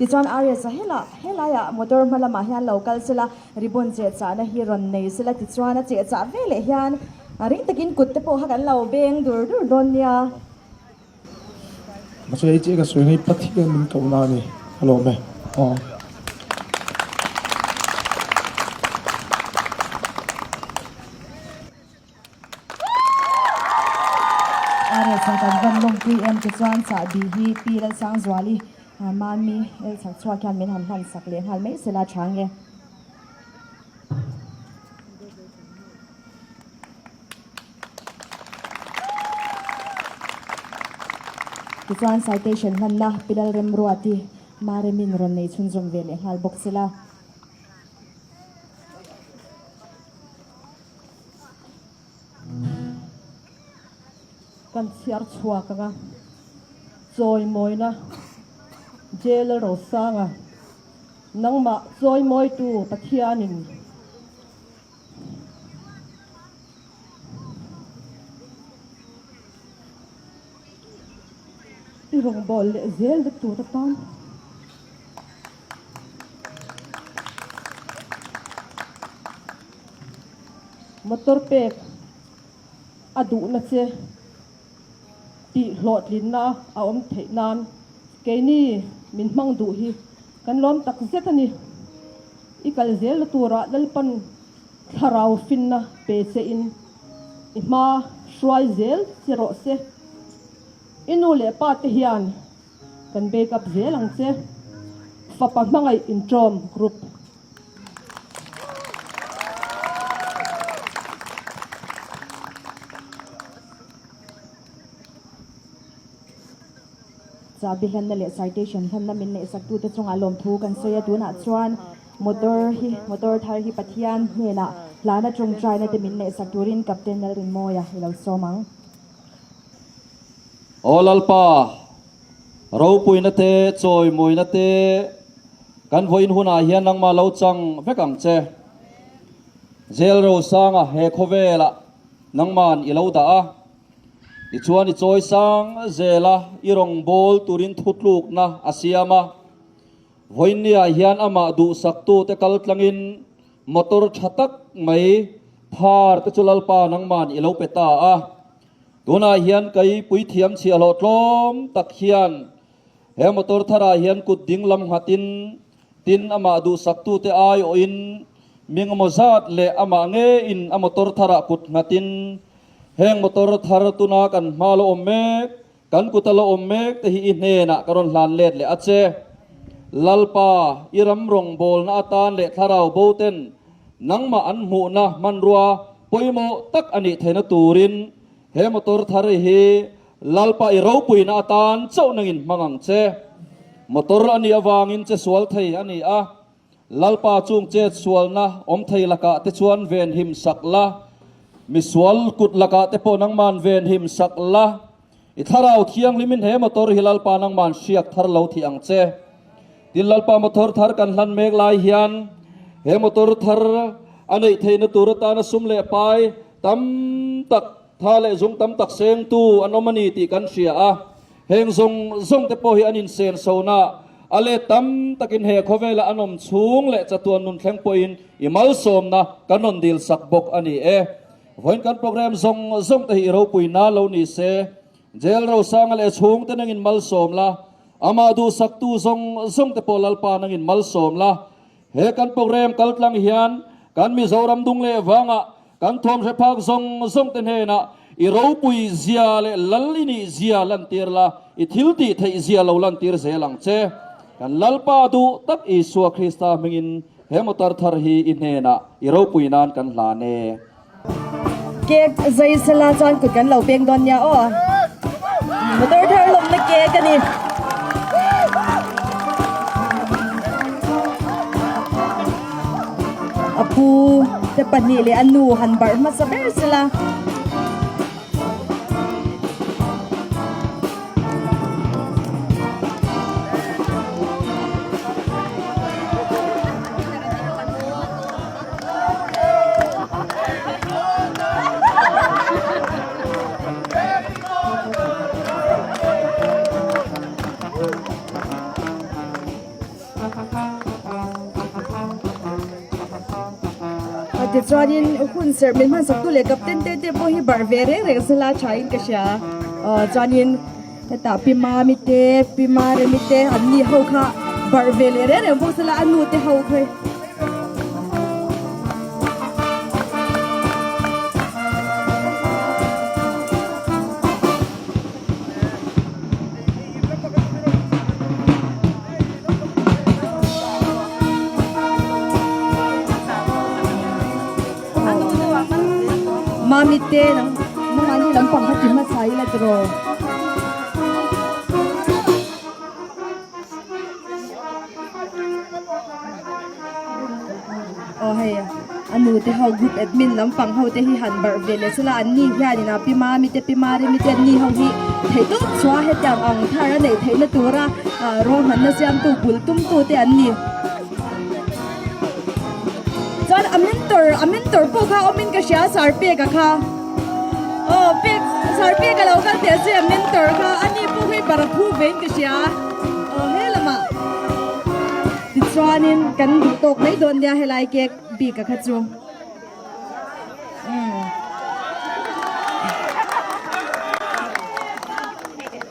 Tichuan RS-a helah helaiah motor hma lamah hian lo kal sela, ribbon chehchahna hi rawn nei sela tichuan a chehchah veleh hian ring takin kut te pawh kha kan lo beng dur dur dawn nia. Mahse hei chiah ka sawi hei Pathian min kohna a ni ka lawm e aw. RS a kan van lawmpui em te chuan chahbi hi Pi Lalsangzuali Mami el chhak chhuak hian min han hlan sak leh nghal mai sela tha nge. Tichuan citation hlanna Pi Lalremruati Maremin rawn nei chhunzawm ve leh nghal bawk sela. Kan chhiar chhuak anga chawimawina Jail Rosanga nangmah chawimawitu Pathianin i rawngbâwl leh zel vek tur atan Motor pek a duhna che tih hlawhtlinna a awm theih nan keini min hmang duh hi kan lawm tak zet a ni. I kal zelna turah Lalpan thlarau finna pe che in i hma hruai zel che rawh se. I nu leh pa te hian kan back up zel ang che. Fapa hmangaih intawm group. Chahbi hlanna leh citation hlanna min neihsaktute chungah lawmthu kan sawi a, tunah chuan motor hi motor thar hi Pathian hnenah hlana tawngtaina te min neihsak turin Captain Lalrinmawia i lo sawm ang. Aw Lalpa, ropuina te, chawimawina te kan vawiin hunah hian nangmah lo chang vek ang che. Jail Rosanga he khawvelah nangman i lo dah a, tichuan i chawi sang zel a, i rawngbâwl turin thutlukna a siam a. Vawiinniah hian amah duhsaktute kal tlangin motor tha tak mai phar te chu Lalpa nangman i lo pe ta a. Tunah hian kei puithiam chhiahhlawh tlawm tak hian he motor tharah hian kut ding lam nghatin tin amah duhsaktute aiawhin mi engemaw zat leh amah ngeiin a motor tharah kut nghatin heng motor thar tuna kan hma la awm mek Kan kut a la awm mek te hi i hnenah ka rawn hlan let leh a che. Lalpa, i ram rawngbawlna atan leh thlarau bo ten nangmah an hmuhna hmanrua pawimawh tak a nih theihna turin he motor thar hi Lalpa i ropuina atan chauh nangin hmang ang che. Motor a nih avangin che sual thei a ni a, Lalpa chung chet sualna awm thei lakah te chuan ven him sak la, misual kut lakah te pawh nangman ven him sak la, i thlarau thianghlimin he motor hi Lalpa nangman hriak thar lo thih ang che. Tin Lalpa motor thar kan hlan mek lai hian he motor thar a neih theihna tur atana sum leh pai tam tak, tha leh zung tam tak sengtu an awm a ni tih kan hria a. Heng zawng zawng te pawh hi an insen sona a let tam takin he khawvela an awm chhung leh chatuan nun thleng pawhin i malsawmna kan rawn dil sak bawk a ni e. Vawiin kan program zawng zawng te hi i ropui na lo ni se, Jail Rosanga leh chhung te nangin malsawm la, amah duhsaktu zawng zawng te pawh Lalpa nangin malsawm la. He kan program kaltlang hian kan Mizoram dung leh vangah Kan thuam hre phak zawng zawng te hnenah i ropui zia leh lal i nih zia lantir la, i thil tih theih zia lo lantir zel ang che. Kan Lalpa duh tak Isua Krista hmingin he motor thar hi i hnenah i ropui nan kan hlan e. Cake zai sela chuan kut kan lo peng dawn nia aw. Motor thar lawmna cake a ni. A pu te pahnih leh a nu han barh hmasa ber sela. Tichuanin hun serh min hmansak tu leh captain te te pawh hi barh ve reng reng sela thain ka hria. Aw chuanin hetah Pi Mami te, Pi Maremi te an ni ho kha barh ve leh reng reng bawk sela a nu te ho kha hi. Mami te nang nangmahni lampang kha ti hmasa ila tiraw. Aw hei a nu te ho group admin lampang ho te hi han barh ve leh sela an ni hianin a pi mami te pi maremi te an ni ho hi theih tawp chhuah hetiang ang thar a neih theihna tura ah ruahmanna siamtu bul tumtu te an ni. Chuan a mentor a mentor pawh kha awmin ka hria sar peka kha aw pek sar peka lo kal teh se a mentor kha ani pawh hi bara phu vein ka hria aw he lamah tichuanin kan duh tawk mai dawn nia helai cake bik a kha chu. Umm.